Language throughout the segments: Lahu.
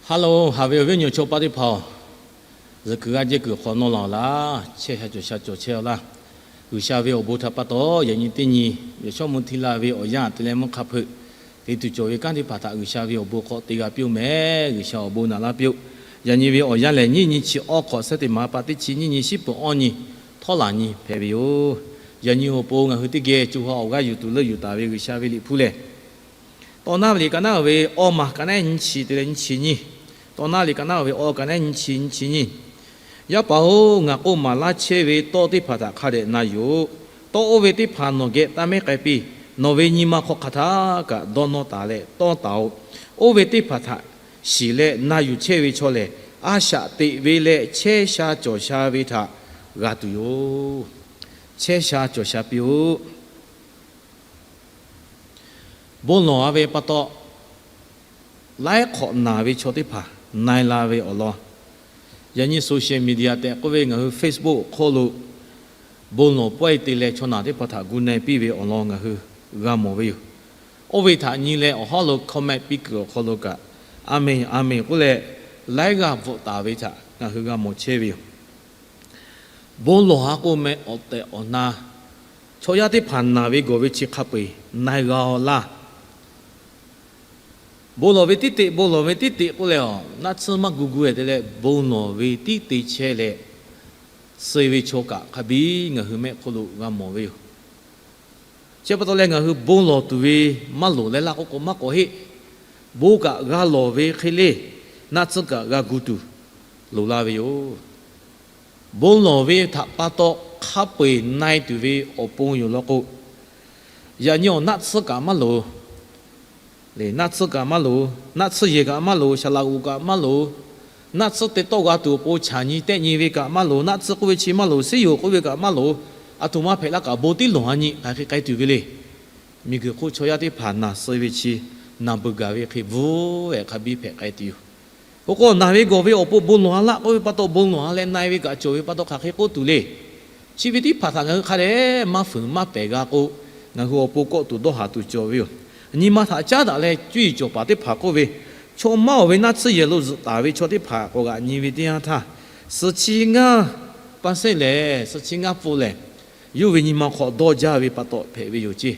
Hello, haꞈ ve awˬ viˉ awˬ nyi chaw paˆ teˇ hpaˍ-oˬ, zuhꞈ kuiˬ g'aˇ jehˇ kuiˬ hk'awꞈ nawˇ laˬ laˇ, chehˇ sha cawˬ sha cawˬ chehˇ-aw laˇ. G'uiˬsha ve awˬ bon htaꞈ pa taw, yaꞈ nyi teˇ nyi yehˬ shawˉ mvuh htiˇ la ve awˬ yanˇ te leh mvuhˇ hk'a hpeuꞈ te tuˬ cawˬ ve kanˉ teˇ hpaˍ htaꞈ G'uiˬsha ve awˬ bon hk'aw te g'a piˇ-oˬ mehˍ. G'uiˬsha awˬ bon naꞈ laˇ piˇ-oˆ. Yaꞈ nyi ve awˬ yanˇ lehˬ, nyiˇ nyi chi awˇ hk'awꞈ sehˉ teˇ maˍ pa teˇ chi nyiˇ nyi shiˉ peuˬ awˇ nyi htawˇ laˬ nyi hpehꞈ ve yoˬ. Yaꞈ nyi awˬ pon ngaˬ hui teˇ geh co ha awˬ g'aˇ yuˬ tuˬ leuˆ yuˬ taˍ ve G'uiˬsha ve liꞈ hpu lehˬ, Tawˇ naˉ ve liꞈ kaꞈ naˉ ve awˇ maˬ kaꞈ naˉ nyiˇ chi te leh nyiˇ chi nyiˇ. Tawˇ naˉ liꞈ kaꞈ naˉ ve awˇ kaꞈ naˉ nyiˇ chi nyiˇ chi nyiˇ. Yaˇ paˍ-oˬ, ngaˬ k'oˆ maˍ laˇ chehˇ ve tawˇ teˇ hpaˍ htaꞈ hk'a dehꞈ na yoˬ. Tawˇ oˇ ve teˇ hpaˍ nawˬ geh taˇ mehˉ k'ai piˇ. Nawˬ ve nyi ma hk'aw hk'aˬ htaˇ kaꞈ dawˇ nawˇ taˍ leh tawˇ taˍ-oꞈ. Oˇ ve teˇ hpaˍ htaꞈ shiˍ leh na yuˬ chehˇ ve chaw lehˬ, a shaꞈ teꞈ ve leh chehˇ sha cawˬ sha ve htaꞈ g'a tuˬ yoˬ. Chehˇ sha cawˬ sha piˇ-oˆ. Bon lawˬ-a ve pa taw, laiˉ hk'awꞈ naˬ ve chaw teˇ hpaˍ na-e la ve awˬ lawn, yaꞈ nyi social media tehꞈ k'oˆ ve ngaˬ hui Facebook awˬ hk'oˆ lo bon lawˬ pawehˇ te leh chaw naˬ teˇ hpaˍ htaꞈ gu na-e piˇ ve awˬ lawn ngaˬ hui g'a mawˬ ve yoˬ. Oˇ ve htaꞈ nyi leh awˬ hawˉ lo comment piˇ kuiˬ awˬ hk'aw lo kaꞈ, Aˍmenˍ, Aˍmenˍ k'oˆ leh laiˉ g'aˇ bvuhꞈ taˍ ve htaꞈ ngaˬ hui g'a mawˬ chehˇ ve yoˬ. Bon lawˬ-a k'oˆ meh awˬ tehˬ awˬ na, chaw yaˇ teˇ hpaˍ naˬ ve gawˬ ve chi hk'a peu-eˬ na-e g'a-aw laˇ. Bon lawˬ ve tiˉ teꞈ, bon lawˬ ve tiˉ teꞈ k'oˆ leh, naˆ tsuhˇ maˇ gu gu-e te leh bon lawˬ ve tiˉ te chehˇ leh, suh-e ve chaw kaꞈ hk'a biˇ ngaˬ hui mehˆ hk'oˆ lo g'a mawˬ ve yoˬ. Chi pa taw leh ngaˬ hui bon lawˬ tuˬ ve maˇ loˍ leh laˇ k'oˆ k'o maˇ k'awꞈ heˆ. Bon kaꞈ g'a lawˬ ve hk'e le, naˆ tsuhˇ kaꞈ g'a gu tuˬ loˍ la ve yoˬ. Bon lawˬ ve htaꞈ pa taw hk'a peu-eˬ na-e tuˬ ve awˬ pon yoˬ law k'o, yaꞈ nyi awˬ naˆ tsuhˇ kaꞈ maˇ loˍ, naˆ tsuhˇ kaꞈ maˇ loˍ, naˆ tsuhˇ yehˬ kaꞈ maˇ loˍ, saˍlaꞈ g'oˍ kaꞈ maˇ loˍ, naˆ tsuhˇ te tawˆ g'a tuˬ awˬ pon chaˬ nyi tehˆ nyi ve kaꞈ maˇ loˍ, naˆ tsuhˇ k'oˆ ve chi maˇ loˍ, siˉ yoˍ k'oˆ ve kaꞈ maˇ loˍ, aˬ htoꞈ ma hpehꞈ laˇ kaꞈ bon tiˉ lawˬ-a nyi hk'aˬ hk'e k'ai tuˬ ve le. Miˬguiˬ hk'oˆ chaw yaˇ teˇ hpaˍ naˬ suh ve chi naˬ beuˬ gaˬ ve hk'e bvuhꞈ-e hk'a biˇ hpehꞈ k'ai tuˬ yoˬ. K'o k'o, naˬ ve gawˬ ve awˬ pon bon lawˬ-a laˇ k'oˆ ve pa taw, bon lawˬ-a leh na-e ve kaꞈ cawˬ ve pa taw hk'aˬ hk'e k'oˆ tuˬ le. Chi ve teˇ hpaˍ htaꞈ ngaˬ hui hk'a dehꞈ maˇ fuiˍ maˇ pehˬ g'a k'o, ngaˬ hui awˬ pon kawˆ tuˬ dawˇ haˍ tuˬ cawˬ ve yoˬ. Nyi ma htaꞈ caˉ daꞈ leh cuˇ yiˍ cawˬ paˍ teˇ hpaˍ k'oˆ ve, chaw maˇ awˬ ve naˆ tsuhˇ yehˬ lo zuhꞈ taˍ ve chaw teˇ hpaˍ k'awꞈ g'aꞈ nyi ve teˇ yanˇ htaˇ, suhˍ chi ngaˇ pa sehˉ lehˬ, suhˍ chi ngaˇ pfuhˇ lehˬ, yawˇ ve nyi ma hk'aw dawˇ jaˇ ve pa taw hpehꞈ ve yoˬ ceˇ.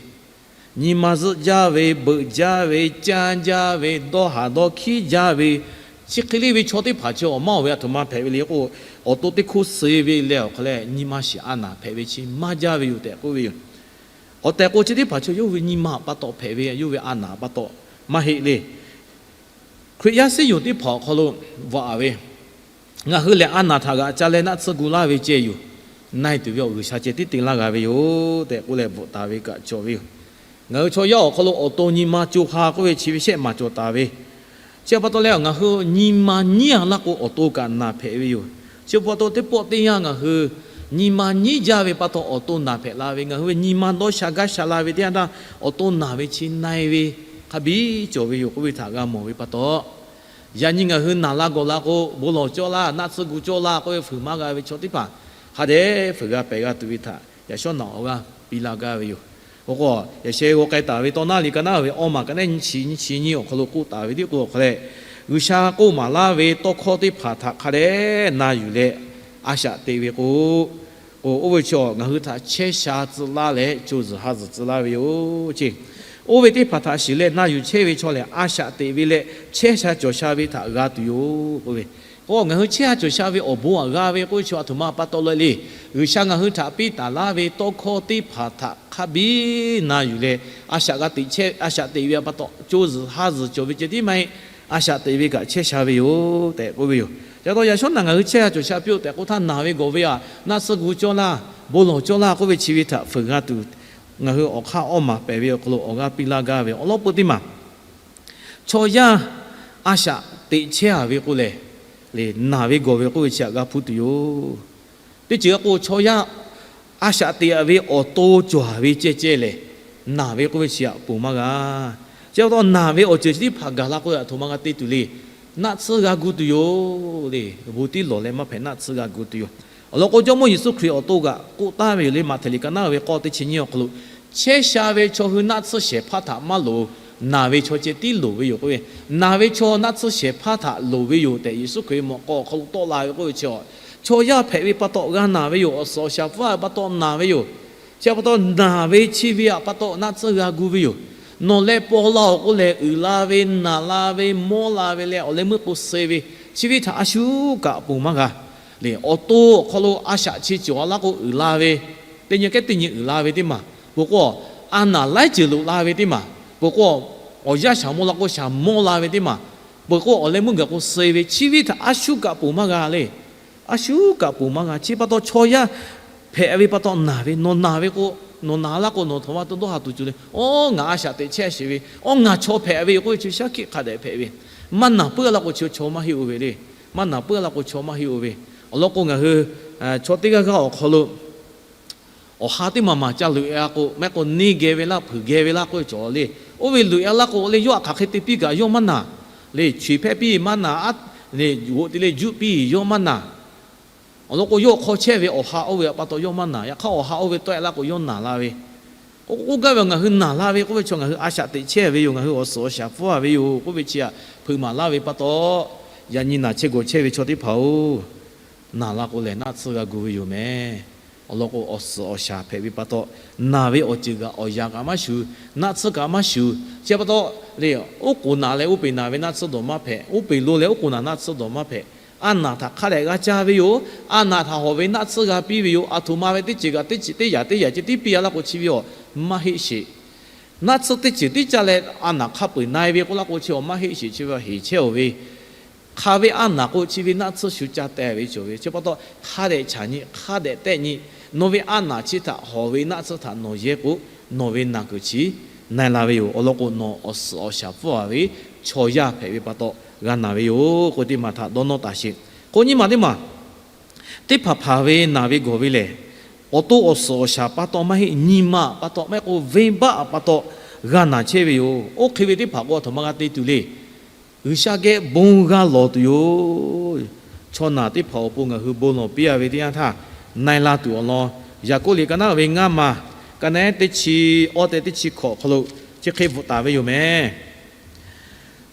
Nyi ma zuhˆ jaˇ ve, beuꞈ jaˇ ve, canˇ jaˇ ve, dawˇ haˍ dawˇ hkiˉ jaˇ ve, chi hk'e le ve chaw teˇ hpaˍ chi awˬ maˇ awˬ ve aˬ htoꞈ ma hpehꞈ ve le k'o, awˬ to teˇ hkoˇ suh ve leh awˬ hk'aw leh nyi ma shiˍ a naˍ hpehꞈ ve chi maˇ jaˇ ve yoˬ tehꞈ k'oˆ ve yoˬ. Awˬ tehˬ k'o chi teˇ hpaˍ chaw yawˇ ve nyi ma pa taw hpehꞈ ve, yawˇ ve a naˍ pa taw maˇ heˆ le. Hkriꞈ yaˇ siˉ yoˍ teˇ hpaˍ awˬ hk'aw lo bvuhꞈ-a ve, ngaˬ hui lehˬ a naˍ htaꞈ g'aꞈ ca leh naˆ tsuhˇ gu laˇ ve ceh yoˬ. Na-e tuˬ ve awˬ G'uiˬsha ceh tiˉ te laˇ g'a ve yoˬ tehꞈ k'oˆ leh bvuhꞈ taˍ ve kaꞈ cawˬ ve yoˬ. Ngaˬ hui chaw yaˇ awˬ hk'aw lo awˬ to nyi ma co ha k'oˆ ve chi ve shehˆ maˍ cawˬ taˍ ve, chi pa taw leh ngaˬ hui nyi ma nyiˉ-a laˇ k'o awˬ to kaꞈ naˬ hpehꞈ ve yoˬ. Chi pa taw teˇ pawˆ teˇ yanˇ ngaˬ hui nyi ma nyiˉ jaˇ ve pa taw awˬ to naˬ hpehꞈ la ve, ngaˬ hui ve nyi ma dawˇ sha gaˇ sha la ve teˇ yanˇ htaˇ awˬ to naˬ ve chi na-e ve hk'a biˇ cawˬ ve yoˬ k'oˆ ve htaꞈ g'a mawˬ ve pa taw, yaꞈ nyi ngaˬ hui naˬ la gawˬ la k'o, bon lawˬ cawˇ laˇ, naˆ tsuhˇ gu cawˇ laˇ k'oˆ ve fuiˍ maˇ g'a ve chaw teˇ hpaˍ hk'a dehꞈ fuiˍ g'a pehˬ g'a tuˬ ve htaꞈ yaꞈ shawˉ naꞈ awˬ g'aˇ piˇ laˇ gaˇ ve yoˬ. K'o k'o, yaꞈ sheh g'aw k'ai taˍ ve tawˇ naˉ liꞈ ka naˉ ve awˇ maˬ ka naˉ nyiˇ chi nyiˇ chi nyiˇ awˬ hk'aw lo k'oˆ taˍ ve tiˉ k'o awˬ hk'aw leh, G'uiˬsha k'oˆ maˍ laˇ ve tawˇ hkawˇ teˇ hpaˍ htaꞈ hk'a dehꞈ na yuˬ leh a shaꞈ teꞈ ve k'o, k'o oˇ ve chaw ngaˬ hui htaꞈ chehˇ sha tcuh laˇ leh co zuhˬ ha zuhˬ tcuh laˇ ve yoˬ ceˇ. Oˇ ve teˇ hpaˍ htaꞈ shiˍ leh na yuˬ chehˇ ve chaw lehˬ, a shaꞈ teꞈ ve leh chehˇ sha cawˬ sha ve htaꞈ g'a tuˬ yoˬ k'oˆ ve. K'o ngaˬ hui chehˇ sha cawˬ sha ve awˬ bon aꞈ g'a ve k'oˆ ve chaw aˬ htoꞈ ma pa taw leh le, G'uiˬsha ngaˬ hui htaꞈ piˇ taˍ laˇ ve tawˇ hkawˇ teˇ hpaˍ htaꞈ hk'a biˇ na yuˬ leh, a shaꞈ g'a teꞈ chehˇ, a shaꞈ teꞈ ve pa taw co zuhˬ ha zuhˬ cawˬ ve ceh tiˉ maˇ heˆ. A shaꞈ teꞈ ve kaꞈ chehˇ sha ve yoˬ tehꞈ k'oˆ ve yoˬ. Chi pa taw yaꞈ shawˉ naꞈ ngaˬ hui chehˇ sha cawˬ sha piˇ-oˆ tehꞈ k'oˆ htaˇ, naˬ ve gawˬ ve aꞈ, naˆ tsuhˇ gu cawˇ laˇ, bon lawˬ cawˇ laˇ k'oˆ ve chi ve htaꞈ fuiˍ g'a tuˬ, ngaˬ hui awˬ hk'aˇ awˇ maˬ pehˬ ve awˬ hk'aw lo awˬ g'aˇ piˇ laˇ gaˇ ve awˬ lawn peuˬ teˇ maˬ, chaw yaˇ a shaꞈ teꞈ chehˇ-a ve k'oˆ lehˬ, le naˬ ve gawˬ ve k'oˆ ve chi htaꞈ g'a hpuˇ tuˬ yoˬ. Teˇ ceuˬ k'o chaw yaˇ a shaꞈ teꞈ-a ve awˬ to cawˬ-a ve ceh ceh lehˬ, naˬ ve k'oˆ ve chi aꞈ ponˬ maˇ g'a. Chi pa taw naˬ ve awˬ ceuˬ chi teˇ hpaˍ gaˬ la k'oˆ ve aˬ htoꞈ ma g'a te tuˬ le. Naˆ tsuhˇ g'a gu tuˬ yoˬ le. Bon tiˉ lawˬ leh maˇ hpehꞈ, naˆ tsuhˇ g'a gu tuˬ yoˬ. Awˬ lawn k'o, Jawˇmawˇ Yeˍsuˆ Hkriꞈ awˬ to kaꞈ k'oˆ taˍ ve yoˬ le. Maꞈhtehˍ liꞈ ka naˉ ve k'awˇ teˇ chi nyiˇ awˬ hk'aw lo, chehˇ sha ve chaw hui naˆ tsuhˇ shehˍ hpaˇ htaꞈ maˇ loˍ, Naˬ ve chaw ceh tiˉ loˍ ve yoˬ k'oˆ ve, naˬ ve chaw naˆ tsuhˇ shehˍ hpaˇ htaꞈ loˍ ve yoˬ tehꞈ Yeˍsuˆ Hkriꞈ ve mawꞈ k'aw awˬ hk'aw lo tawˆ la ve k'oˆ ve chi, chaw yaˇ hpehꞈ ve pa taw g'a naˬ ve yoˬ. Awˬ suhˍ awˬ shaˍ hpfuhˇ ve pa taw naˬ ve yoˬ. Chi pa taw naˬ ve chi ve htaꞈ pa taw naˆ tsuhˇ g'a gu ve yoˬ. Nawˬ leh paw la-oˬ k'oˆ lehˬ, uiˍ la ve, naˬ la ve, mawˇ la ve leh awˬ leh meuˇ k'o suh ve, chi ve htaꞈ a shu kaꞈ ponˬ maˇ g'a. Leh awˬ to awˬ hk'aw lo a shaꞈ chi cawˬ laˇ k'o uiˍ la ve, teˇ nyi kehˉ teˇ nyi uiˍ la ve teˇ maˬ, peuˬ k'o, a naˬ laiˉ ceuˬ loꞈ la ve teˇ maˬ, peuˬ k'o, awˬ yanˇ shaˍ mawˇ la k'o shaˍ mawˇ la ve teˇ maˬ, peuˬ k'o, awˬ leh meuˇ gaˬ k'o suh ve, chi ve htaꞈ a shu kaꞈ ponˬ maˇ g'a le. A shu kaꞈ ponˬ maˇ g'a. Chi pa taw chaw yaˇ hpehꞈ ve pa taw naˬ ve, nawˬ naˬ ve k'o, nawˬ naˬ laˇ k'o nawˬ htaꞈ ma to dawˇ ha tuˬ cuˬ le. Awˬ, ngaˬ a shaꞈ teꞈ chehˇ sheˍ ve, awˬ, ngaˬ chaw hpehꞈ ve yoˬ k'oˆ ve chi shaˉ hkiˆ hk'a dehꞈ hpehꞈ ve. Maˇ naˬ puiˉ laˇ k'o chi chaw maˇ heˆ-oˬ ve le. Maˇ naˬ puiˉ laˇ k'o chaw maˇ heˆ-oˬ ve. Awˬ lawn k'o ngaˬ hui chaw teˇ g'aˇ g'aˇ awˬ hk'aw lo awˬ ha teˇ maˬ maˬ ca loꞈ-e a k'o, maˇ heˆ k'o neˇ geh ve laˇ, hpeuꞈ geh ve laˇ k'oˆ ve cawˬ le. Oˇ ve loꞈ-e a laˇ k'o le, yawˇ htaꞈ hk'aˬ hk'e te piˇ kaꞈ yawˇ maˇ naˬ. Le, cheˬ hpehˇ piˇ maˇ naˬ, a, le, g'oꞈ te le juˆ piˇ yawˇ maˇ naˬ. Awˬ lawn k'o, yawˇ hk'aw chehˇ ve awˬ ha oˇ ve pa taw yawˇ maˇ naˬ. Yaꞈ hk'aˇ awˬ ha oˇ ve tawˆ-e laˇ k'o yawˇ naˬ la ve. K'oˆ k'oˆ gaˇ ve, ngaˬ hui naˬ la ve k'oˆ ve chaw ngaˬ hui a shaꞈ teꞈ chehˇ ve yoˬ. Ngaˬ hui awˬ suhˍ awˬ shaˍ hpfuhˇ-a ve yoˬ k'oˆ ve chi htaꞈ hpeuꞈ maˍ laˇ ve pa taw, yaꞈ nyi naˬ chehˇ gawˬ chehˇ ve chaw teˇ hpaˍ-oˬ, naˬ la k'o lehˬ naˆ tsuhˇ g'a gu ve yoˬ mehˍ. Awˬ lawn k'o, awˬ suhˍ awˬ shaˍ hpehꞈ ve pa taw, naˬ ve awˬ ceuˬ kaꞈ awˬ yanˇ kaꞈ maˇ shuˍ, naˆ tsuhˇ kaꞈ maˇ shuˍ. Chi pa taw, le, oˉ k'oˍ naˬ leh oˇ peˬ naˬ ve naˆ tsuhˇ dawˬ maˇ hpehꞈ, oˇ peˬ lo leh oˉ k'oˍ naˬ naˆ tsuhˇ dawˬ maˇ hpehꞈ. A naˬ htaꞈ hk'a dehꞈ g'a caˇ ve yoˬ. A naˬ htaꞈ hawˬ ve naˆ tsuhˇ g'a piˇ ve yoˬ. Aˬ htoꞈ ma ve teˇ ceuˬ kaꞈ teˇ ceuˬ teˇ yaꞈ teˇ yaꞈ ceh tiˉ piˇ-a laˇ k'o chi ve awˬ maˇ heˆ sheˍ. Naˆ tsuhˇ teˇ ceuˬ tiˉ caˇ leh a naˬ hk'a peu-eˬ na-e ve k'oˆ laˇ k'o chi awˬ maˇ heˆ sheˍ. Chi ve heˍ chehˇ-oˬ ve, hk'aˬ ve a naˬ k'o chi ve naˆ tsuhˇ shu caˇ teh ve cawˬ ve. Chi pa taw hk'a dehꞈ chaꞈ nyi, hk'a dehꞈ tehˆ nyi. Nawˬ ve a naˬ chi htaꞈ hawˬ ve naˆ tsuhˇ htaꞈ nawˬ yehˇ k'o, nawˬ ve naˬ kuiˬ chi na-e la ve yoˬ. Awˬ lawn k'o, nawˬ awˬ suhˍ awˬ shaˍ hpfuhˇ-a ve chaw yaˇ hpehꞈ ve pa taw g'a naˬ ve yoˬ k'oˆ ve teˇ maˬ htaꞈ dawˇ nawˇ taˍ sheˍ. K'o nyiˇ maˬ teˇ maˬ, teˇ hpaˍ hpaˍ ve naˬ ve gawˬ ve lehˬ, awˬ to awˬ suhˍ awˬ shaˍ pa taw maˇ heˆ, nyi ma pa taw maˇ heˆ k'o venˇbaˆ pa taw g'a naˬ chehˇ ve yoˬ. Oˇ hk'e ve teˇ hpaˍ k'o aˬ htoꞈ ma g'a te tuˬ le. G'uiˬsha geh bon g'a lawˬ tuˬ yoˬ. Chaw naˬ teˇ hpaˍ awˬ pon ngaˬ hui bon lawˬ piˇ-a ve teˇ yanˇ htaˇ, na-e la tuˬ awˬ lawn, Yaˍkoˆ liꞈ ka naˉ ve ngaˇ maˬ, ka naˉ teˇ chi awˇ tehꞈ teˇ chi hkawꞈ awˬ hk'aw lo chi hk'e bvuhꞈ taˍ ve yoˬ mehˍ.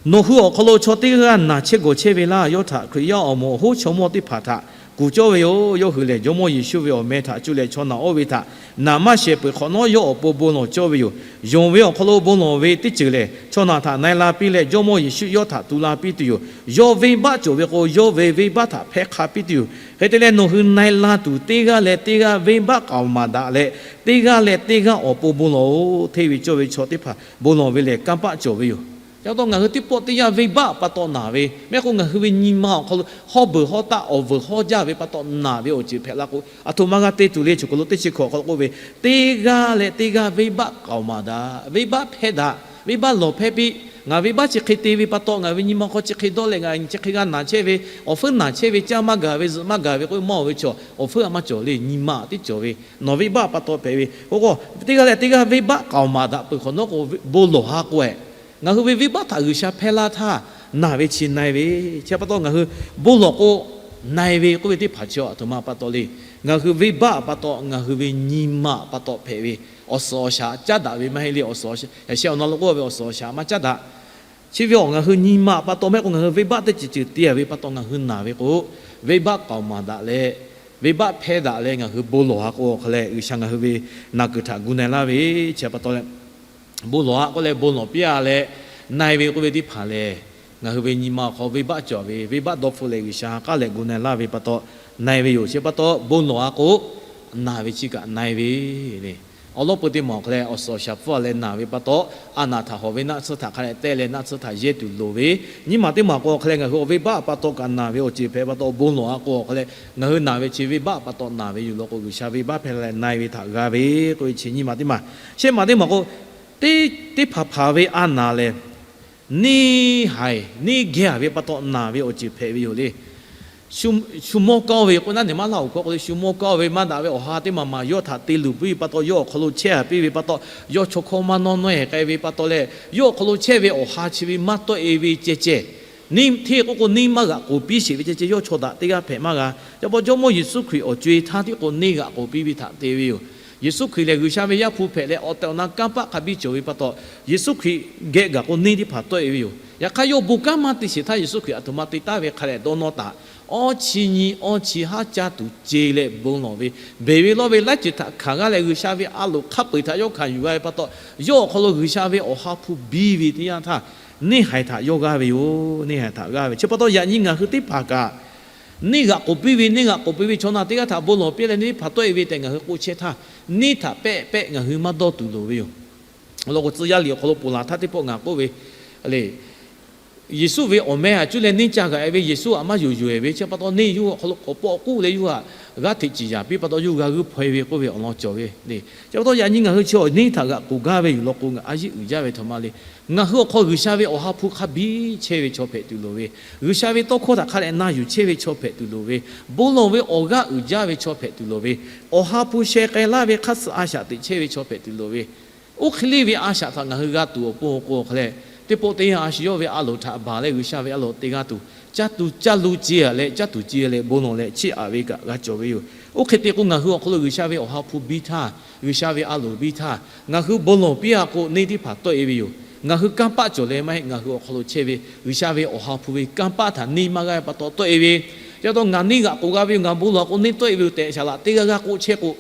Nawˬ hui awˬ hk'aw lo chaw teˇ g'aˇ naˬ chehˇ gawˬ chehˇ ve laˇ. Yawˇ htaꞈ Hkriꞈ yaˇ awˬ moˍ awˬ hoˉ chaw mawˇ teˇ hpaˍ htaꞈ kuˬ cawˇ ve yoˬ. Yawˇ hui lehˬ Jawˇmawˇ Yeˍsuˆ ve awˬ meh htaꞈ cuˇ leh chaw naˬ oˇ ve htaꞈ naˬ maˇ shehˍ peuˬ hk'awꞈ nawˉ yawˇ awˬ pon bon lawˬ cawˇ ve yoˬ. Yonˍ ve awˬ hk'aw lo bon lawˬ ve teˇ ceuˬ lehˬ, chaw naˬ htaꞈ na-e la piˇ leh Jawˇmawˇ Yeˍsuˆ yawˇ htaꞈ tu la piˇ tuˬ yoˬ. Yawˇ venˇbaˆ cawˬ ve k'o, yawˇ ve venˇbaˆ htaꞈ hpehˇ hk'a piˇ tuˬ yoˬ. Hk'e te leh, nawˬ hui na-e la tuˬ teˇ g'aˇ leh teˇ g'aˇ venˇbaˆ k'aoˍ maˍ daꞈ leh, teˇ g'aˇ leh teˇ g'aˇ awˬ pon bon lawˬ-oˬ. Hteˇ ve cawˇ ve chaw teˇ hpaˍ bon lawˬ ve lehˬ kanˇ paˆ cawˬ ve yoˬ. Ca taw ngaˬ hui teˇ pawˆ teˇ yanˇ venˇbaˆ pa taw naˬ ve, maˇ heˆ k'o ngaˬ hui ve nyi ma awˬ hk'aw lo hawˉ beuˬ hawˉ taˆ awˬ vuiˬ hawˉ jaˇ ve pa taw naˬ ve awˬ ceuˬ hpehꞈ la k'o, aˬ htoꞈ ma g'a te tuˬ le. Choˬ kaˬ lo teˇ chi hkawꞈ hk'aw lo k'oˆ ve, teˇ g'aˇ leh teˇ g'aˇ venˇbaˆ k'aoˍ maˍ daꞈ, venˇbaˆ hpehˇ daꞈ, venˇbaˆ lawˬ hpehˇ piˇ. Ngaˬ venˇbaˆ chi hk'e te ve pa taw, ngaˬ ve nyi ma hk'aw chi hk'e dawˇ leh ngaˬ chi hk'e g'a naˬ chehˇ ve, awˬ feuˉ naˬ chehˇ ve, caˇ maˇ gaˬ ve, zuhꞈ maˇ gaˬ ve k'oˆ ve maˇ-oˬ ve chaw, awˬ feuˉ a maˇ cawˬ le. Nyi ma teˇ cawˬ ve, nawˬ venˇbaˆ pa taw hpehꞈ ve k'o, teˇ g'aˇ leh teˇ g'aˇ venˇbaˆ k'aoˍ maˍ daꞈ peuˬ hk'awꞈ nawˉ k'o, bon lawˬ ha k'o-e. Ngaˬ hui ve venˇbaˆ htaꞈ G'uiˬsha hpehˇ laˇ htaˇ, naˬ ve chi na-e ve. Chi pa taw ngaˬ hui bon lawˬ k'o, na-e ve k'oˆ ve teˇ hpaˍ chi aˬ htoꞈ ma pa taw le. Ngaˬ hui venˇbaˆ pa taw ngaˬ hui ve nyi ma pa taw hpehꞈ ve, awˬ suhˍ awˬ shaˍ caˉ daꞈ ve maˇ heˆ le. Awˬ suhˍ awˬ shaˍ, yaꞈ sheh awˬ na lo k'oˆ ve awˬ suhˍ awˬ shaˍ maˇ caˉ daꞈ. Chi ve awˬ ngaˬ hui nyi ma pa taw maˇ heˆ k'o ngaˬ hui venˇbaˆ teˇ ceuˬ ceuˬ te-a ve pa taw ngaˬ hui naˬ ve k'o, venˇbaˆ k'aoˍ maˍ daꞈ leh, venˇbaˆ hpehˇ daꞈ leh ngaˬ hui bon lawˬ ha k'o awˬ hk'a leh G'uiˬsha ngaˬ hui ve naˬ kuiˬ htaꞈ gu na-e laˇ ve. Chi pa taw leh, bon lawˬ ha k'oˆ leh bon lawˬ piˇ-a leh, na-e ve k'oˆ ve teˇ hpaˍ lehˬ, ngaˬ hui ve nyi ma awˬ hk'aw venˇbaˆ cawˬ ve, venˇbaˆ dawˇ hpfuhˆ leh G'uiˬsha ha k'aˉ leh gu na-e laˇ ve pa taw na-e ve yoˬ. Chi pa taw bon lawˬ ha k'o, naˬ ve chi kaꞈ na-e ve le. Awˬ lawn peu teˇ maˬ awˬ hk'a leh awˬ suhˍ awˬ shaˍ hpfuhˇ-a leh naˬ ve pa taw, a naˬ htaꞈ hawˬ ve naˆ tsuhˇ htaꞈ hk'a dehꞈ tehˆ leh naˆ tsuhˇ htaꞈ yehˇ tuˬ loˍ ve. Nyiˇ maˬ teˇ maˬ k'o awˬ hk'a leh ngaˬ hui awˬ venˇbaˆ pa taw kaꞈ naˬ ve awˬ ceuˬ hpehꞈ pa taw bon lawˬ ha k'o awˬ hk'a leh ngaˬ hui naˬ ve chi venˇbaˆ pa taw naˬ ve yoˬ. Lawn k'o G'uiˬsha venˇbaˆ hpehˇ leh na-e ve htaꞈ g'a ve k'oˆ ve chi nyiˇ maˬ teˇ maˬ. Shehˆ maˬ teˇ maˬ k'o, teˇ, teˇ hpaˍ hpaˍ ve a naˬ lehˬ, neˇ haiˬ neˇ geh-a ve pa taw naˬ ve awˬ ceuˬ hpehꞈ ve yoˬ le. Shu mawˇ kaˇ-oˬ ve k'oˆ naˉ neˬ maˇ laˇ-oˬ hkawˇ k'o le, shu mawˇ kaˇ-oˬ ve maˇ daꞈ ve awˬ ha teˇ maˬ maˬ yawˇ htaꞈ te luˬ piˇ ve pa taw, yawˇ awˬ hk'aw lo chehˇ-a piˇ ve pa taw, yawˇ chaw hkawˇ maˇ nawˇ naweh k'ai ve pa taw leh, yawˇ awˬ hk'aw lo chehˇ ve awˬ ha chi ve maˇ tawˆ-e ve ceh ceh, neˇ hteˇ k'oˆ k'o neˇ maˇ g'aꞈ k'oˍ piˇ sheˍ ve ceh ceh, yawˇ chaw daꞈ teˇ g'aˇ hpehꞈ maˇ g'a. Ca pa Jawˇmawˇ Yeˍsuˆ Hkriꞈ awˬ co-e htaˇ tiˉ k'o neˇ g'aꞈ k'oˍ piˇ ve htaꞈ te ve yoˬ. Yeˍsuˆ Hkriꞈ lehˬ G'uiˬsha ve Yaˇ hpu hpehꞈ leh awˬ tehˬ awˬ na kanˇ paˆ hk'a biˇ cawˬ ve pa taw, Yeˍsuˆ Hkriꞈ geh gaˬ k'o neˇ teˇ hpaˍ tawˆ-e ve yoˬ. Yaꞈ hk'aˇ yawˇ bon kanˉ maˇ te sheˍ htaˇ Yeˍsuˆ Hkriꞈ aˬ htoꞈ ma te taˍ ve hk'a leh dawˇ nawˇ taˍ. Awˇ chi nyi awˇ chi haˉ caˇ tuˬ ce leh bon lawˬ ve, beˬ ve lawˇ ve laiˉ ceuˬ htaꞈ hkanˍ g'aˇ leh G'uiˬsha ve a loˍ hk'a peu-eˬ htaꞈ yawˇ hkanˍ yuˬ g'a ve pa taw, yawˇ awˬ hk'aw lo G'uiˬsha ve Awˬ ha hpu biˇ ve teˇ yanˇ htaˇ, neˇ haiˬ htaꞈ yawˇ g'aˇ ve yoˬ. Neˇ haiˬ htaꞈ g'aˇ ve chi pa taw yaꞈ nyi ngaˬ hui teˇ hpaˍ kaꞈ neˇ g'aꞈ k'oˍ piˇ ve, neˇ g'aꞈ k'oˍ piˇ ve chaw na teˇ g'aˇ htaꞈ bon lawˬ piˇ leh neˇ teˇ hpaˍ tawˆ-e ve tehꞈ ngaˬ hui k'oˆ chehˇ htaˇ, neˇ htaꞈ pehˆ pehˆ ngaˬ hui maˇ dawˇ tuˬ loˍ ve yoˬ. Awˬ lawn k'o, Tcuh yaˇ liꞈ awˬ hk'aw lo ponˬ laˬ htaˇ teˇ pawˆ ngaˬ k'oˆ ve le, Yeˍsuˆ ve awˬ meh htaꞈ cuˇ leh neˇ ca g'aꞈ-e ve, Yeˍsuˆ htaꞈ maˇ yonˍ yonˍ-e ve chi pa taw, neˇ yawˇ hui awˬ hk'aw lo k'awꞈ pawˆ k'oˆ leh yawˇ htaꞈ g'aˇ hteꞈ ciˍ yaˍ piˇ pa taw, yawˇ hui g'a g'uiˇ hpaweh ve k'oˆ ve awˬ lawn cawˬ ve le. Chi pa taw yaꞈ nyi ngaˬ hui chi neˇ htaꞈ g'aꞈ k'oˍ gaˇ ve yoˬ lawn k'o, a yeˇ uiˍ jaˇ ve htaꞈ ma le. Ngaˬ hui awˬ hk'aw G'uiˬsha ve Awˬ ha hpu hk'a biˇ chehˇ ve chaw hpehꞈ tuˬ loˍ ve, G'uiˬsha ve tawˇ hkawˇ htaꞈ hk'a dehꞈ na yuˬ chehˇ ve chaw hpehꞈ tuˬ loˍ ve, bon lawˬ ve awˬ g'aˇ uiˍ jaˇ ve chaw hpehꞈ tuˬ loˍ ve, Awˬ ha hpu sheh k'ai laˇ ve hk'aˇ suh a shaꞈ teꞈ chehˇ ve chaw hpehꞈ tuˬ loˍ ve, oˇ hk'e le ve a shaꞈ htaꞈ ngaˬ hui g'a tuˬ awˬ pon awˬ k'o hk'a leh, teˇ pawˆ teˇ yanˇ a shu yawˇ ve a loˍ htaꞈ baˬ leh G'uiˬsha ve a loˍ te g'a tuˬ, caˇ tuˬ caˇ lo ce a leh, caˇ tuˬ ce leh bon lawˬ leh chiˇ aꞈ ve kaꞈ g'a cawˬ ve yoˬ. Oˇ hk'e te k'o, ngaˬ hui awˬ hk'aw lo G'uiˬsha ve Awˬ ha hpu biˇ htaˇ, G'uiˬsha ve a loˍ biˇ htaˇ, ngaˬ hui bon lawˬ piˇ-a k'o neˇ teˇ hpaˍ tawˆ-e ve yoˬ. Ngaˬ hui kanˇ paˆ cawˬ leh maˇ heˆ, ngaˬ hui awˬ hk'aw lo chehˇ ve G'uiˬsha ve Awˬ ha hpu ve kanˇ paˆ htaꞈ neˇ maˇ g'aˇ ve pa taw tawˆ-e ve. Chi pa taw ngaˬ neˇ g'aꞈ k'oˍ g'a ve yoˬ, ngaˬ bon lawˬ k'o neˇ tawˆ-e ve yoˬ tehꞈ saˍ laꞈ teˇ g'aˇ g'aˇ k'oˆ chehˇ k'o,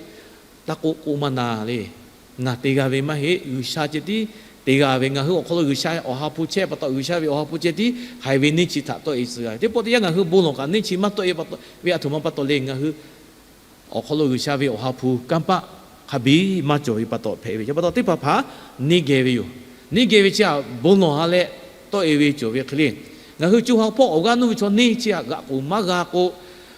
taˇ k'oˆ k'oˆ maˇ na le. Ngaˬ te g'a ve maˇ heˆ, G'uiˬsha ceh tiˉ te g'a ve. Ngaˬ hui awˬ hk'aw lo G'uiˬsha Awˬ ha hpu chehˇ pa taw, G'uiˬsha ve Awˬ ha hpu ceh tiˉ haiˬ ve neˇ chi htaꞈ tawˆ-e tcuh g'a ve. Teˇ pawˆ teˇ yanˇ ngaˬ hui bon lawˬ kaꞈ neˇ chi maˇ tawˆ-e ve aˬ htoꞈ ma pa taw le, ngaˬ hui awˬ hk'aw lo G'uiˬsha ve Awˬ ha hpu kanˇ paˆ hk'a biˇ maˇ cawˬ ve pa taw hpehꞈ ve. Chi pa taw teˇ hpaˍ hpaˍ neˇ geh ve yoˬ. Neˇ geh ve chi htaꞈ bon lawˬ-a leh tawˆ-e ve cawˬ ve hk'e le. Ngaˬ hui co ha hpawˇ awˬ g'aˇ nuˇ ve chaw neˇ chi htaꞈ g'aꞈ k'oˍ maˇ g'a k'o,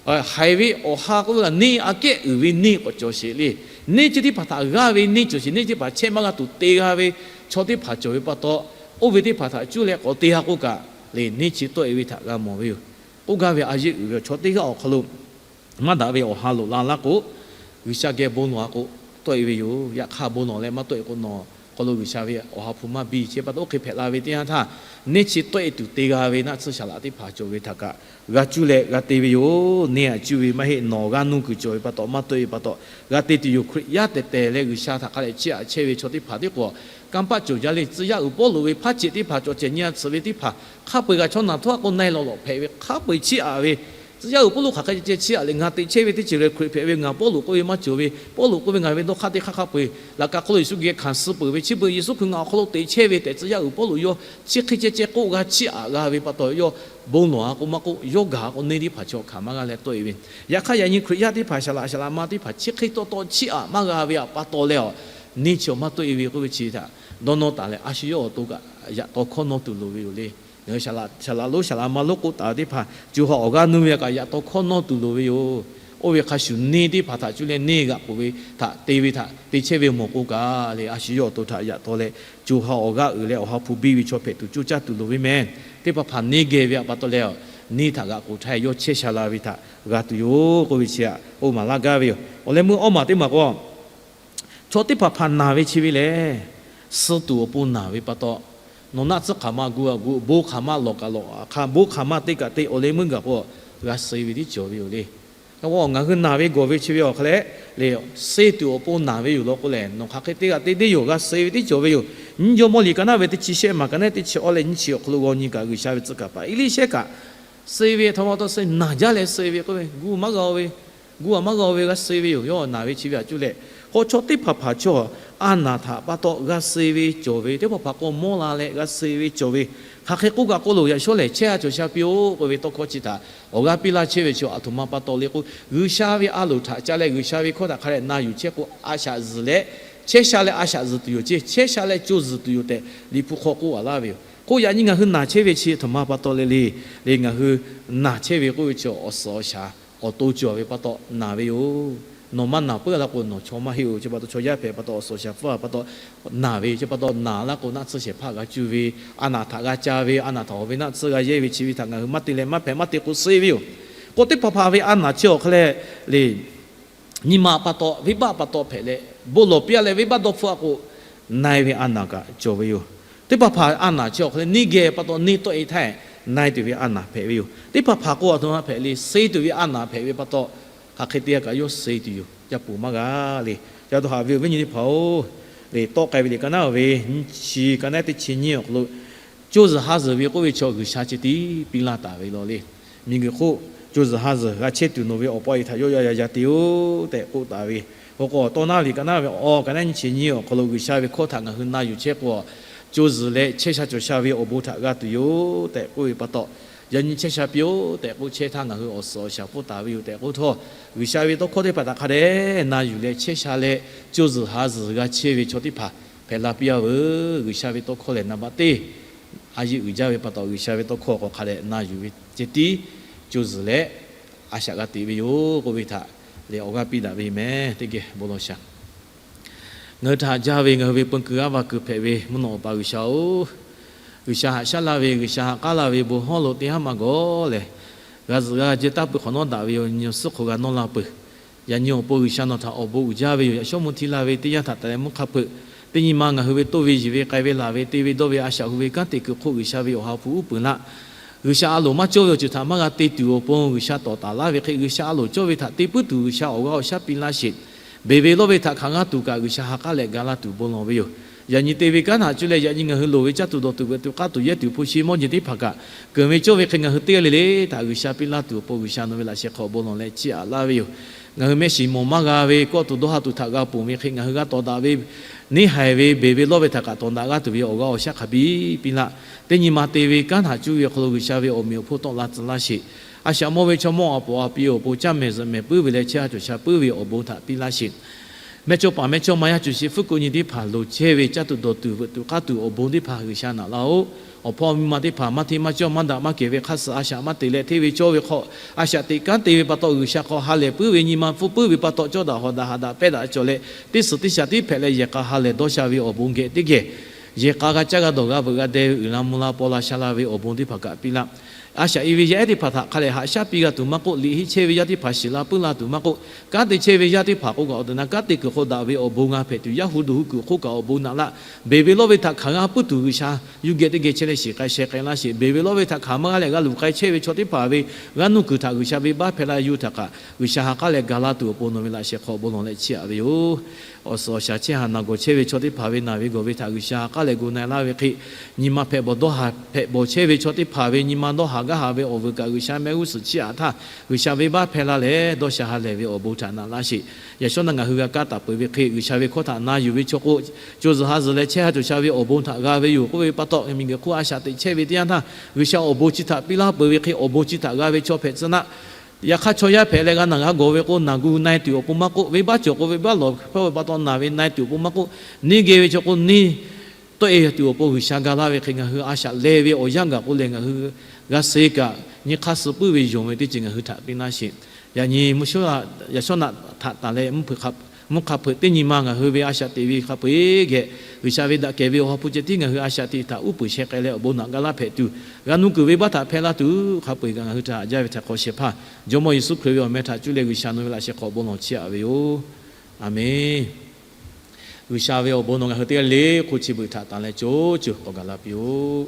haiˬ ve Awˬ ha k'oˆ ve kaꞈ neˇ aꞈ kehˉ uiˍ ve neˇ k'awꞈ cawˬ sheˍ le. Neˇ chi teˇ hpaˍ htaꞈ g'aˇ ve neˇ cawˬ sheˍ, neˇ chi teˇ hpaˍ chehˇ maˇ g'a tuˬ te g'a ve chaw teˇ hpaˍ cawˬ ve pa taw, oˇ ve teˇ hpaˍ htaꞈ cuˇ leh k'awꞈ te g'a k'oˆ kaꞈ le, neˇ chi tawˆ-e ve htaꞈ g'a mawˬ ve yoˬ. K'oˆ gaˇ ve a yeˇ uiˍ ve chaw teˇ g'aˇ awˬ hk'aw lo maˇ daꞈ ve awˬ ha loꞈ la laˇ k'o, G'uiˬsha geh bon lawˬ-a k'o tawˆ-e ve yoˬ. Yaꞈ hk'aˇ bon lawˬ leh maˇ tawˆ-e k'o, nawˬ awˬ hk'aw lo G'uiˬsha ve Awˬ ha hpu maˇ biˇ. Chi pa taw oˇ hk'e hpehꞈ la ve teˇ yanˇ htaˇ, neˇ chi tawˆ-e tuˬ te g'a ve naˆ tsuhˇ saˍ laꞈ teˇ hpaˍ cawˬ ve htaꞈ kaꞈ g'a cuˇ leh g'a te ve yoˬ. Neˇ htaꞈ cuˇ ve maˇ heˆ, nawˬ g'aˇ nuˇ kuiˬ cawˬ ve pa taw maˇ tawˆ-e ve pa taw g'a te tuˬ yoˬ. Hkriꞈ yaˇ tehˬ tehˬ leh G'uiˬsha htaꞈ hk'a dehꞈ chiˇ aꞈ chehˇ ve chaw teˇ hpaˍ tiˉ k'o, kanˇ paˆ cawˬ jaˇ le. Tcuh yaˇ uiˍ Pawˇluꞈ ve hpaˇ ceꞈ teˇ hpaˍ cawˬ cehˬ nyi a tsuhꞈ ve teˇ hpaˍ hk'a peu-eˬ kaꞈ chaw naˬ htaˇ k'o na-e lawˬ lawꞈ hpehꞈ ve, hk'a peu-eˬ chiˇ aꞈ ve, tcuh yaˇ uiˍ Pawˇluꞈ hk'aˬ hk'e ceh chiˇ aꞈ leh, ngaˬ teꞈ chehˇ ve teˇ ceuˬ leh Hkriꞈ hpehꞈ ve, ngaˬ Pawˇluꞈ k'oˆ ve maˇ cawˬ ve, Pawˇluꞈ k'oˆ ve ngaˬ ve dawˇ hk'aˇ teˇ hk'aˇ hk'a peu-eˬ laꞈ ka hk'aw lo Yeˍsuˆ geh hkanˍ suh peuˬ ve, chi beuꞈ Yeˍsuˆ Hkriꞈ ngaˬ awˬ hk'aw lo teꞈ chehˇ ve tehꞈ tcuh yaˇ uiˍ Pawˇluꞈ yawˇ chi hk'e ceh ceh k'oˆ g'a chiˇ aꞈ g'a ve pa taw, yawˇ bon lawˬ-a k'o maˇ k'oˆ, yawˇ gaˬ k'o neˇ teˇ hpaˍ chaw hkanˍ maˇ g'a leh tawˆ-e ve. Yaꞈ hk'aˇ yaꞈ nyi Hkriꞈ yaˇ teˇ hpaˍ saˍ laꞈ saˍ laꞈ ma teˇ hpaˍ chi hk'e taw taw chiˇ aꞈ maˇ g'a ve pa taw leh, a, neˇ chi awˬ maˇ tawˆ-e ve k'oˆ ve chi htaꞈ dawˇ nawˇ taˍ leh, a shu yawˇ awˬ to kaꞈ yaꞈ taw hkawˇ nawˇ tuˬ loˍ ve yoˬ le. Ngaˬ hui saˍ laꞈ, saˍ laꞈ lonˉ saˍ laꞈ ma lonˉ k'oˆ taˍ ve teˇ hpaˍ co ha awˬ g'aˇ nuˇ ve kaꞈ yaꞈ taw hkawˇ nawˇ tuˬ loˍ ve yoˬ. Oˇ ve hk'a shuˍ neˇ teˇ hpaˍ htaꞈ cuˇ leh neˇ g'aꞈ k'oˍ ve htaꞈ te ve htaꞈ te chehˇ ve mawˬ k'o kaꞈ le, a shu yawˇ awˬ to htaꞈ yaꞈ taw leh co ha awˬ g'aˇ uiˍ leh Awˬ ha hpu biˇ ve chaw hpehꞈ tuˬ coˇ caˇ tuˬ loˍ ve meh. Teˇ hpaˍ hpaˍ neˇ geh ve pa taw leh, neˇ htaꞈ g'aꞈ k'oˍ htaˇ yawˇ chehˇ sha la ve htaꞈ g'a tuˬ yoˬ k'oˆ ve chi htaꞈ oˇ maˍ laˇ gaˇ ve yoˬ. Awˬ leh meuˇ awˇ maˬ teˇ maˬ k'o, chaw teˇ hpaˍ hpaˍ naˬ ve chi ve lehˬ, suh tuˬ awˬ pon naˬ ve pa taw, nawˬ naˆ tsuhˇ hk'aˬ ma gu kaꞈ gu, bon hk'aˬ ma lawˬ kaꞈ lawˬ, hk'a bon hk'aˬ ma te kaꞈ te, awˬ leh meuˇ gaˬ k'o g'a suh ve tiˉ cawˬ ve yoˬ le. Ngaˬ hui naˬ ve gawˬ ve chi ve awˬ hk'aw leh le, suh tuˬ awˬ pon naˬ ve yoˬ lawn k'o lehˬ, nawˬ hk'aˬ hk'e te kaꞈ te deˇ yoˬ, g'a suh ve tiˉ cawˬ ve yoˬ. Nyiˇ Jawˇmawˇ liꞈ ka naˆ ve teˇ chi shehˆ maˬ ka naˆ teˇ chi awˇ leh nyiˇ chi awˬ hk'aw lo g'aw nyi kaꞈ G'uiˬsha ve tcuh kaˍ paˍ Eˇliˇshehˇ kaꞈ suh ve htaꞈ ma taw suh naˬ jaˇ leh suh ve k'oˆ ve, gu maˇ g'a-o ve, gu maˇ g'a-o ve g'a suh ve yoˬ. Yawˇ naˬ ve chi ve htaꞈ cuˇ leh, k'o chaw teˇ hpaˍ hpaˍ chaw a naˬ htaꞈ pa taw g'a suh ve cawˬ ve, teˇ hpaˍ hpaˍ k'o mawˇ la leh g'a suh ve cawˬ ve, hk'aˬ hk'e k'oˆ kaꞈ k'oˆ loˬ, yaꞈ shawˉ lehˬ chehˇ a cawˬ sha piˇ-oˆ k'oˆ ve tawˇ hkawˇ chi htaꞈ awˬ g'aˇ piˇ laˇ chehˇ ve chaw aˬ htoꞈ ma pa taw le k'o, G'uiˬsha ve a loˍ htaꞈ ca leh G'uiˬsha ve hkawˇ htaꞈ hk'a dehꞈ na yuˬ chehˇ k'o, a shaꞈ zuhˬ leh chehˇ sha leh a shaꞈ zuhˬ tuˬ yoˬ ceˇ, chehˇ sha leh co zuhˬ tuˬ yoˬ tehꞈ Liꞈ hpu hk'aw k'oˆ a laˇ ve yoˬ. K'o yaꞈ nyi ngaˬ hui naˬ chehˇ ve chi aˬ htoꞈ ma pa taw le le, le ngaˬ hui naˬ chehˇ ve k'oˆ ve chi awˬ suhˍ awˬ shaˍ awˬ to cawˬ ve pa taw naˬ ve yoˬ. Nawˬ maˇ naˬ puiˉ la k'o nawˬ chaw maˇ heˆ-oˬ. Chi pa taw chaw yaˇ hpehꞈ pa taw awˬ suhˍ awˬ shaˍ hpfuhˇ pa taw naˬ ve, chi pa taw naˬ laˇ k'o naˆ tsuhˇ shehˍ hpaˇ g'a cuˇ ve, a naˬ htaꞈ g'a ca ve, a naˬ htaꞈ awˬ ve naˆ tsuhˇ g'a yehˇ ve chi ve htaꞈ ngaˬ hui maˇ te leh maˇ hpehꞈ maˇ te k'o suh ve yoˬ. K'o teˇ hpaˍ hpaˍ ve a naˬ chi awˬ hk'aw leh le, nyi ma pa taw venˇbaˆ pa taw hpehꞈ leh bon lawˬ piˇ-a leh venˇbaˆ dawˇ hpfuhˇ-a k'o, na-e ve a naˬ kaꞈ cawˬ ve yoˬ. Teˇ hpaˍ hpaˍ a naˬ chi awˬ hk'aw leh neˇ geh pa taw neˇ tawˆ-e htaˇ, na-e tuˬ ve a naˬ hpehꞈ ve yoˬ. Teˇ hpaˍ hpaˍ k'o aˬ htoꞈ ma hpehꞈ le, suh tuˬ ve a naˬ hpehꞈ ve pa taw, hk'aˬ hk'e te g'a kaꞈ yawˇ suh tuˬ yoˬ, ca poˬ maˇ g'a le. Yaꞈ to haꞈ ve awˬ viˉ nyi teˇ hpaˍ-oˬ, lehˬ tawˆ k'ai ve liꞈ ka naˉ ve nyiˇ chi, ka naˉ teˇ chi nyiˇ awˬ hk'aw lo, co zuhˬ ha zuhˬ ve k'oˆ ve chaw G'uiˬsha ceh tiˉ piˇ laˇ taˍ ve law le. Miˬguiˬ hk'oˆ co zuhˬ ha zuhˬ g'a chehˇ tuˬ nawˬ ve awˬ pa awˬ e htaꞈ yawˆ yaˇ yaˇ yaˇ te-oˬ tehꞈ k'oˆ taˍ ve, awˬ k'o awˬ tawˇ naˉ ve liꞈ ka naˉ ve awˬ ka naˉ nyiˇ chi nyiˇ awˬ hk'aw lo G'uiˬsha ve hkawˇ htaꞈ ngaˬ hui na yuˬ chehˇ k'o, co zuhˬ leh chehˇ sha cawˬ sha ve awˬ bon htaꞈ g'a tuˬ yoˬ tehꞈ k'oˆ ve pa taw, yaꞈ nyi chehˇ sha piˇ-oˆ tehꞈ k'oˆ chehˇ htaˇ ngaˬ hui awˬ suhˍ awˬ shaˍ pfuhˇ taˍ ve yoˬ tehꞈ k'oˆ htawˇ, G'uiˬsha ve tawˇ hkawˇ teˇ hpaˍ htaꞈ hk'a dehꞈ na yuˬ leh chehˇ sha leh, co zuhˬ ha zuhˬ g'a chehˇ ve chaw teˇ hpaˍ hpehꞈ la piˇ-a veuˬ. G'uiˬsha ve tawˇ hkawˇ lehˬ naˍ baˆ teˇ a yeˇ uiˍ jaˇ ve pa taw, G'uiˬsha ve tawˇ hkawˇ k'awꞈ hk'a dehꞈ na yuˬ ve ceh tiˉ co zuhˬ leh a shaꞈ g'a teꞈ ve yoˬ k'oˆ ve htaꞈ lehˬ awˬ g'aˇ piˇ daꞈ ve yoˬ meh. Teˇ geh bon lawˬ shaˍ. Ngaˬ hui htaꞈ haꞈ jaˇ ve ngaˬ hui ve peun kuiˬ aˉ va kuiˬ hpehꞈ ve mvuhˇ naw awˬ pa G'uiˬsha-oˬ, G'uiˬsha haꞈ shaˉ laˇ ve, G'uiˬsha haꞈ k'aˉ laˇ ve bon hawˉ lo teˇ haˉ maˇ gawˬ lehˬ, g'a zuhꞈ g'a jehˇ taˇ pui hk'awꞈ nawˉ daꞈ ve yoˬ. Nyi awˬ suhˉ hk'aw g'a nawˇ la peuˬ. Yaꞈ nyi awˬ pon G'uiˬsha nawˬ htaꞈ awˬ bon uiˍ jaˇ ve yoˬ. Yaꞈ shawˉ mvuhˇ hti la ve teˇ yanˇ htaꞈ taˍ leh mvuhˇ hk'a hpeuꞈ, teˇ nyi ma ngaˬ hui ve toˇ ve yiˬ ve k'ai ve laˬ ve te ve dawˇ ve a shaꞈ hu ve kanˉ te kuiˬ hk'oˆ G'uiˬsha ve awˬ ha hpu uˉ peunˍ laˇ. G'uiˬsha a loˍ maˇ cawˇ ve awˬ ceuˬ htaꞈ maˇ g'a te tuˬ awˬ pon G'uiˬsha tawˍ taˍ laˇ ve hk'e, G'uiˬsha a loˍ cawˇ ve htaꞈ te puiˉ tuˬ G'uiˬsha awˬ g'aˇ awˬ shaˉ piˇ laˇ sheˍ. Beˬ ve lawˇ ve htaꞈ hkanˍ g'a tuˬ kaꞈ G'uiˬsha ha k'aˉ leh ga laˇ tuˬ bon lawˬ ve yoˬ. Yaꞈ nyi te ve kanˉ htaꞈ cuˇ leh yaꞈ nyi ngaˬ hui loˍ ve caˇ tuˬ dawˬ tuˬ veuꞈ tuˬ k'aˇ tuˬ yehˇ tuˬ hpu shi mawˇ jeˬ teˇ hpaˍ kaꞈ, keunˍ ve cawˇ ve hk'e ngaˬ hui teˇ g'aˇ le le htaꞈ G'uiˬsha piˇ laˇ tuˬ awˬ pon G'uiˬsha nawˬ ve laꞈ sheh hk'aw bon lawˬ leh chiˇ aꞈ laˇ ve yoˬ. Ngaˬ hui mehˆ shiˍ mawˬ maˇ g'a ve kawˆ tuˬ dawˇ ha tuˬ htaꞈ g'a ponˬ ve hk'e ngaˬ hui g'a tawˍ daꞈ ve neˇ haiˬ ve beˬ ve lawˇ ve htaꞈ kaꞈ tawˍ daꞈ g'a tuˬ ve awˬ g'aˇ awˬ shaˉ hk'a biˇ piˇ laˇ. Teˇ nyi ma te ve kanˉ htaꞈ cuˇ ve awˬ hk'aw lo G'uiˬsha ve awˬ meꞈ awˬ hponˇ tawˆ la tcuh laˇ sheˍ. A shaꞈ mawˇ ve chaw mawˇ a poˍ a piˇ awˬ pon caˇ mehˍ zuhꞈ mehˍ puiˉ ve leh chehˇ ha cawˬ sha puiˉ ve awˬ bon htaꞈ piˇ laˇ sheˍ. Mehˇchawˇpaˍ mehˇchawˇma yaˇ cuˬ sheˍ fuˉ kuꞈ nyi teˇ hpaˍ loˍ chehˇ ve caˇ tuˬ dawˬ tuˬ veuꞈ tuˬ k'aˇ tuˬ awˬ bon teˇ hpaˍ G'uiˬsha naꞈ laˇ-oˆ. Awˬ hpawˇ miˇ ma teˇ hpaˍ maˇ hteˇ maˇ cawˇ maˇ daꞈ maˇ kehˬ ve hk'aˇ suh a shaꞈ maˇ te leh hteˇ ve cawˇ ve hk'aw, a shaꞈ teꞈ kanˉ te ve pa taw G'uiˬsha hk'aw ha lehˬ puiˉ ve nyi ma hpfuhˇ puiˉ ve pa taw cawˇ daꞈ hawˍ daꞈ haꞈ daꞈ pehˇ daꞈ cawˬ leh teˇ suhˍ teˇ shaˍ tiˉ hpehꞈ leh yehˬ k'a ha lehˬ dawˇ sha ve awˬ bon geh teˇ geh yehˬ k'a g'a caˇ g'a dawˬ g'a veuꞈ g'a deh ve uiˍ la mvuh la paw la sha la ve awˬ bon teˇ hpaˍ kaꞈ piˇ laˇ. A shaꞈ i ve yaˇ ehˉ teˇ hpaˍ htaꞈ hk'a lehˬ haꞈ shaˉ piˇ g'a tuˬ maˇ k'oˆ, liꞈ heˆ chehˇ ve yaˇ teˇ hpaˍ shiˍ la puiˉ la tuˬ maˇ k'oˆ, kanˉ te chehˇ ve yaˇ teˇ hpaˍ k'oˆ kaꞈ awˬ tehˬ na kanˉ te kuiˬ hk'aw daꞈ ve awˬ bon g'a hpehꞈ tuˬ yaˇ hu duˬ hu kuiˬ hk'oˆ kaꞈ awˬ bon naꞈ laˇ. Beˬ ve lawˇ ve htaꞈ hkanˍ g'a puiˉ tuˬ G'uiˬsha yuˇ geh teˇ geh chehˇ leh shiˍ k'ai sheh k'ai laˇ sheˍ. Beˬ ve lawˇ ve htaꞈ hkanˍ maˇ g'a leh g'a luˬ k'ai chehˇ ve chaw teˇ hpaˍ ve g'aˇ nuˇ kuiˬ htaꞈ G'uiˬsha venˇbaˆ hpehˇ laˇ yuˇ htaꞈ kaꞈ G'uiˬsha ha k'aˉ leh ga laˇ tuˬ awˬ pon nawˬ ve laꞈ sheh hk'aw bon lawˬ leh chiˇ aꞈ ve yoˬ. Awˬ suhˍ awˬ shaˍ chehˇ haˍ naˬ gawˬ chehˇ ve chaw teˇ hpaˍ ve naˬ ve gawˬ ve htaꞈ G'uiˬsha ha k'aˉ leh gu na-e laˇ ve hk'e, nyi ma hpehꞈ bawˬ dawˇ haˍ hpehꞈ bawˬ chehˇ ve chaw teˇ hpaˍ ve nyi ma dawˇ haˍ gaˇ haˍ ve awˬ vuiˬ kaꞈ G'uiˬsha mehˆ g'uˇ suhˍ chiˇ aꞈ htaˇ, G'uiˬsha venˇbaˆ hpehˇ laˇ leh dawˇ sha ha lehˬ ve awˬ bon htaꞈ naꞈ laˇ sheˍ. Yaꞈ shawˉ naˆ ngaˬ hui g'a kaˇ taˍ peuˬ ve hk'e, G'uiˬsha ve hkawˇ htaꞈ na yuˬ ve chaw k'o, co zuhˬ ha zuhˬ leh chehˇ ha cawˬ sha ve awˬ bon htaꞈ g'a ve yoˬ k'oˆ ve pa taw, miˬguiˬ hk'oˆ a shaꞈ teꞈ chehˇ ve teˇ yanˇ htaˇ, G'uiˬsha awˬ bon chi htaꞈ piˇ laˇ peuˬ ve hk'e awˬ bon chi htaꞈ g'a ve chaw hpehꞈ tcuh naˆ, yaꞈ hk'aˇ chaw yaˇ hpehꞈ leh g'a naˬ g'a gawˬ ve k'o, naˬ gu na-e tuˬ awˬ pon maˇ k'oˆ, venˇbaˆ cawˬ k'o venˇbaˆ lawˬ hpawˇ ve pa taw naˬ ve na-e tuˬ awˬ pon maˇ k'oˆ, neˇ geh ve chaw k'o neˇ tawˆ-e tuˬ awˬ pon G'uiˬsha ga laˇ ve hk'e, ngaˬ hui a shaꞈ leh ve awˬ yanˇ gaˬ k'o lehˬ, ngaˬ hui g'a suh kaꞈ nyi hk'aˇ suh puiˉ ve yonˍ ve teˇ ceuˬ ngaˬ hui htaꞈ piˇ laˇ sheˍ. Yaꞈ nyi mvuhˇ shawˉ, yaꞈ shawˉ naˆ htaꞈ taˍ leh mvuhˇ hk'a hpeuꞈ teˇ nyi ma ngaˬ hui ve a shaꞈ teꞈ ve hk'a peu-eˬ geh, G'uiˬsha ve daꞈ kehˬ ve awˬ ha hpu ceh tiˉ ngaˬ hui a shaꞈ teꞈ htaꞈ uˉ peunˍ sheh k'ai leh awˬ bon naꞈ ga laˇ hpehꞈ tuˬ, g'a nuˇ kuiˬ venˇbaˆ htaꞈ hpehˇ laˇ tuˬ hk'a peu-eˬ kaꞈ ngaˬ hui htaꞈ haꞈ jaˇ ve htaꞈ hk'aw shehˍ hpaˇ Jawˇmawˇ Yeˍsuˆ Hkriꞈ ve awˬ meh htaꞈ cuˇ leh G'uiˬsha nawˬ ve laꞈ sheh hk'aw bon lawˬ chiˇ aꞈ ve yoˬ. Aˍmenˍ. G'uiˬsha ve awˬ bon nawˬ ngaˬ hui teˇ g'aˇ le le hk'oˆ chi beuꞈ htaꞈ taˍ leh co co k'awꞈ gaˬ la piˇ-oˆ.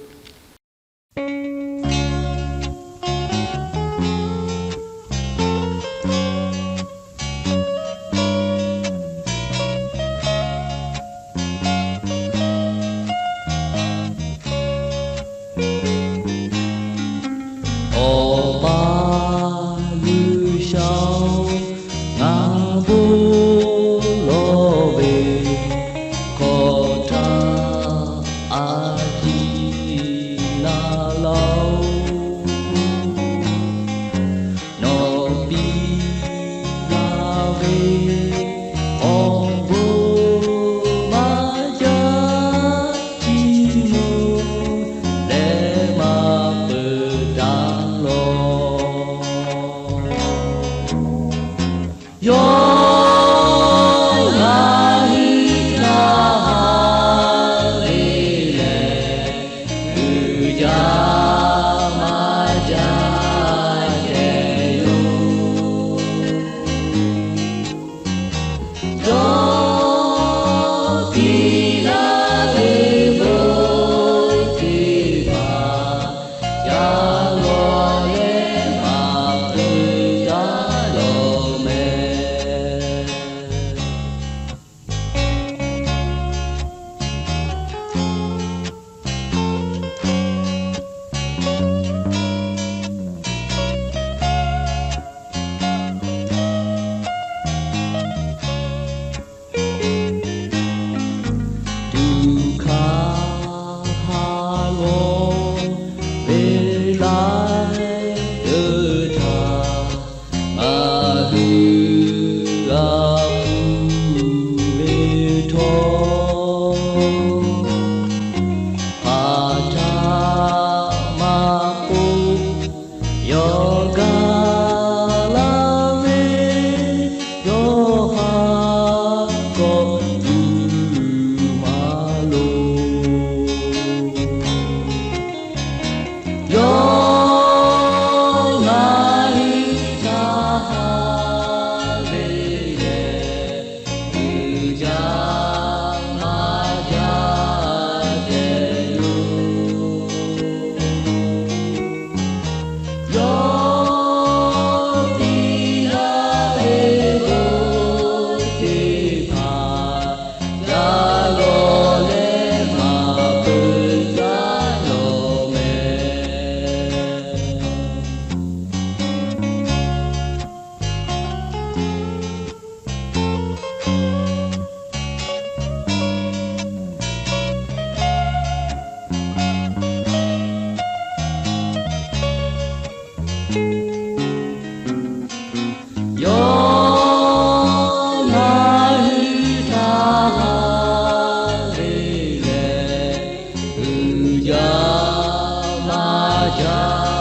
Awˬ pa G'uiˬsha-oˬ, ngaˬ bon lawˬ ve hk'aw htaˇ a ciˉ yaˇ